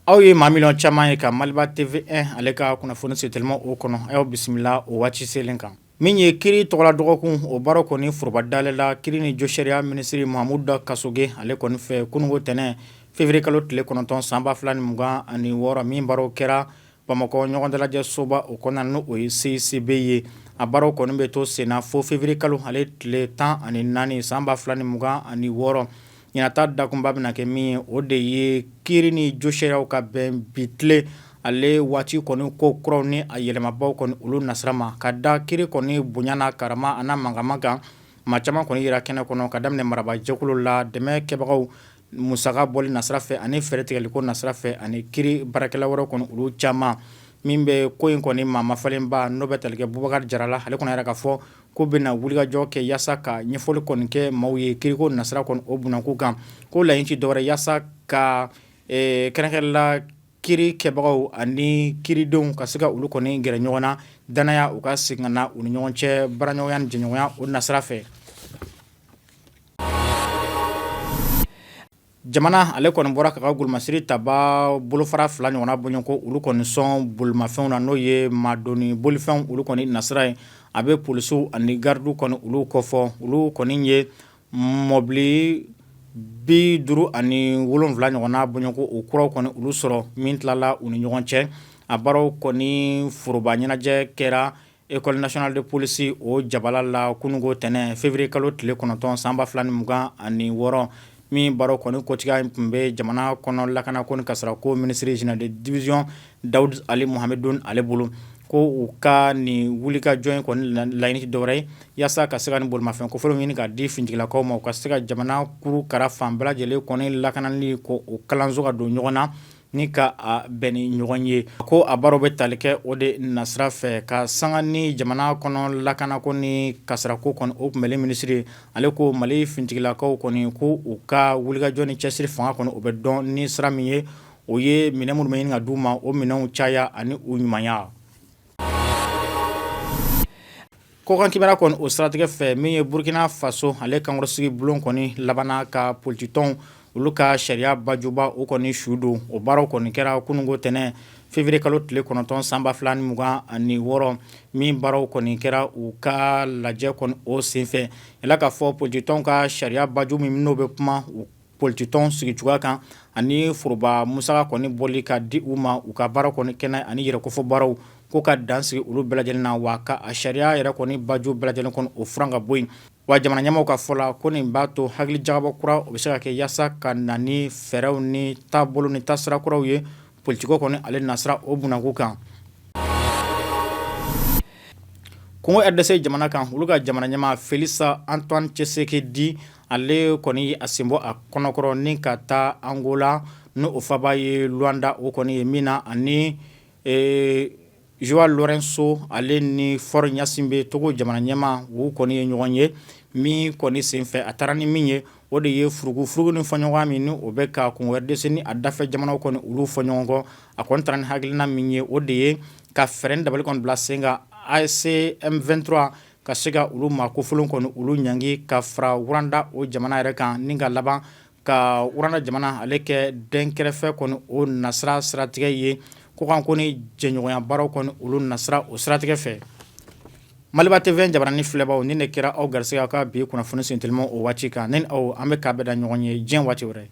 Aw ye maa miliyɔn caman ye ka Maliba TV1 ale ka kunnafoni senteliman o kɔnɔ. A y'aw bisimila o waati selen kan. Min ye kiri tɔgɔla dɔgɔkun, o baara kɔni foroba dayɛlɛla kiri ni josariya minisiri Mahamudu Kasoge ale kɔni fɛ kununko tɛnɛn février kalo tile 9 san 2026, min baaraw kɛra Bamakɔ ɲɔgɔndalajɛ soba o kɔnɔna, n'o o ye CICB ye. A baaraw kɔni bɛ to senna fo février kalo ale tile 14 san 2026. Ɲinan ta dakunba bɛna kɛ min ye, o de ye kiri ni josariyaw ka bɛn bi tile ale waati kɔni ko kuraw ni a yɛlɛmabaw kɔni olu nasira ma, ka da kiri kɔni bonya n'a karama a n'a mangama kan. Maa caman kɔni yera kɛnɛ kɔnɔ, ka daminɛ marabaajɛkulu la, dɛmɛ kɛbagaw musaka bɔli nasira fɛ ani fɛɛrɛ tigɛliko nasira fɛ, ani kiri baarakɛla wɛrɛw kɔni olu caman. Min bɛ ko in kɔni maa mafalenba, n'o bɛ tali kɛ Bubakari Jara la, ale kɔni yɛrɛ ka fɔ ko bɛna wulikajɔ kɛ yaasa ka ɲɛfɔli kɔni kɛ maaw ye kiriko nasira kɔni o bunakun kan. Ko laɲini tɛ dɔwɛrɛ yaasa ka kɛrɛnkɛrɛnla kiri kɛbagaw ani kiridenw ka se ka olu kɔni gɛrɛ ɲɔgɔn na, dannaya u ka segin ka na u ni ɲɔgɔn cɛ, baaraɲɔgɔnya ni jɛɲɔgɔnya o nasira fɛ. Jamana ale kɔni bɔra ka ka golomasiri taba bolofara fila ɲɔgɔnna bɔɲɔgɔnko olu kɔni sɔn bolimafɛnw na, n'o ye madoni bolifɛnw olu kɔni nasira ye. A bɛ polisiw ani garidiw kɔni olu kofɔ. Olu kɔni ye mɔbili 57 ɲɔgɔnna bɔɲɔgɔnko o kuraw kɔni olu sɔrɔ, min tilala u ni ɲɔgɔn cɛ. A baaraw kɔni foroba ɲɛnajɛ kɛra École nationale de police o jabala la kununko tɛnɛn février kalo tile 9 san 2026, min baaraw kɔni kotigiya tun bɛ jamana kɔnɔ lakanako ni kasarako minisiri général de division Dawud Ali Mohamedine ale bolo. Ko u ka nin wulikajɔ in kɔni laɲini tɛ dɔwɛrɛ ye yaasa ka se ka nin bolimafɛn kofɔlenw ɲini ka di finitigilakaw ma, u ka se ka jamana kuru kara fan bɛɛ lajɛlen kɔni lakanali ko o kalanso ka don ɲɔgɔn na ni ka a bɛn ni ɲɔgɔn ye. Ko a baaraw bɛ tali kɛ o de nasira fɛ, ka sanga ni jamana kɔnɔ lakanako ni kasarako kɔni o kunbɛnli minisiri ale ko Mali finitigilakaw kɔni ko u ka wulikajɔ ni cɛsiri fanga kɔni o bɛ dɔn ni sira min ye, o ye minɛn minnu bɛ ɲini ka d'u ma, o minɛnw caya ani u ɲumanya. Kɔkan kibaruya kɔni o siratigɛ fɛ, min ye Burkina Faso ale kankɔrɔsigi bulon kɔni labanna ka politikitɔnw olu ka sariya bajuba o kɔni su don. O baaraw kɔni kɛra kununko tɛnɛn février kalo tile 9 san 2026, min baaraw kɔni kɛra u ka lajɛ kɔni o senfɛ. Yala k'a fɔ politikitɔnw ka sariya baju min n'o bɛ kuma u politikitɔn sigi cogoya kan ani foroba musaka kɔni bɔli ka di u ma u ka baara kɔni kɛnɛ ani yɛrɛkofɔ baaraw, ko ka dan sigi olu bɛɛ lajɛlen na, wa ka a sariya yɛrɛ kɔni baju bɛɛ lajɛlen kɔni o furan ka bɔ yen. Wa jamana ɲɛmaaw ka fɔ la, ko nin b'a to hakili jagabɔ kura o bɛ se ka kɛ yaasa ka na ni fɛɛrɛw ni taabolo ni taasira kuraw ye politiko kɔni ale nasira o bunakun kan. Congo RDC jamana kan, olu ka jamana ɲɛmaa Félix Antoine Tshisekedi ale kɔni a sen bɔ a kɔnɔkɔrɔ ni ka taa Angola, n'o faaba ye Luanda o kɔni ye, min na ani João Lourenço ale ni Faure Gnassingbé Togo jamana ɲɛmaa, u kɔni ye ɲɔgɔn ye. Min kɔni senfɛ a taara ni min ye, o de ye furugufurugu ni fɔɲɔgɔnya min ni o bɛ ka Congo RDC ni a dafɛ jamanaw kɔni olu fɔ ɲɔgɔn kɔ. A kɔni taara ni hakilina min ye, o de ye ka fɛɛrɛ dabali kɔni bila sen kan AFC M23 ka se ka olu maa kofɔlen kɔni olu ɲangi ka fara Rwanda o jamana yɛrɛ kan, ni ka laban ka Rwanda jamana ale kɛ dɛnkɛrɛfɛ kɔni o nasira siratigɛ ye kɔkanko ni jɛɲɔgɔnya baaraw kɔni olu nasira o siratigɛ fɛ. Maliba TV jabaranin filɛbaw, nin de kɛra aw garisɛgɛ ka bi kunnafoni senteliman o waati kan. Ne ni aw, an bɛ k'a bɛɛ da ɲɔgɔn ye diɲɛ waati wɛrɛ.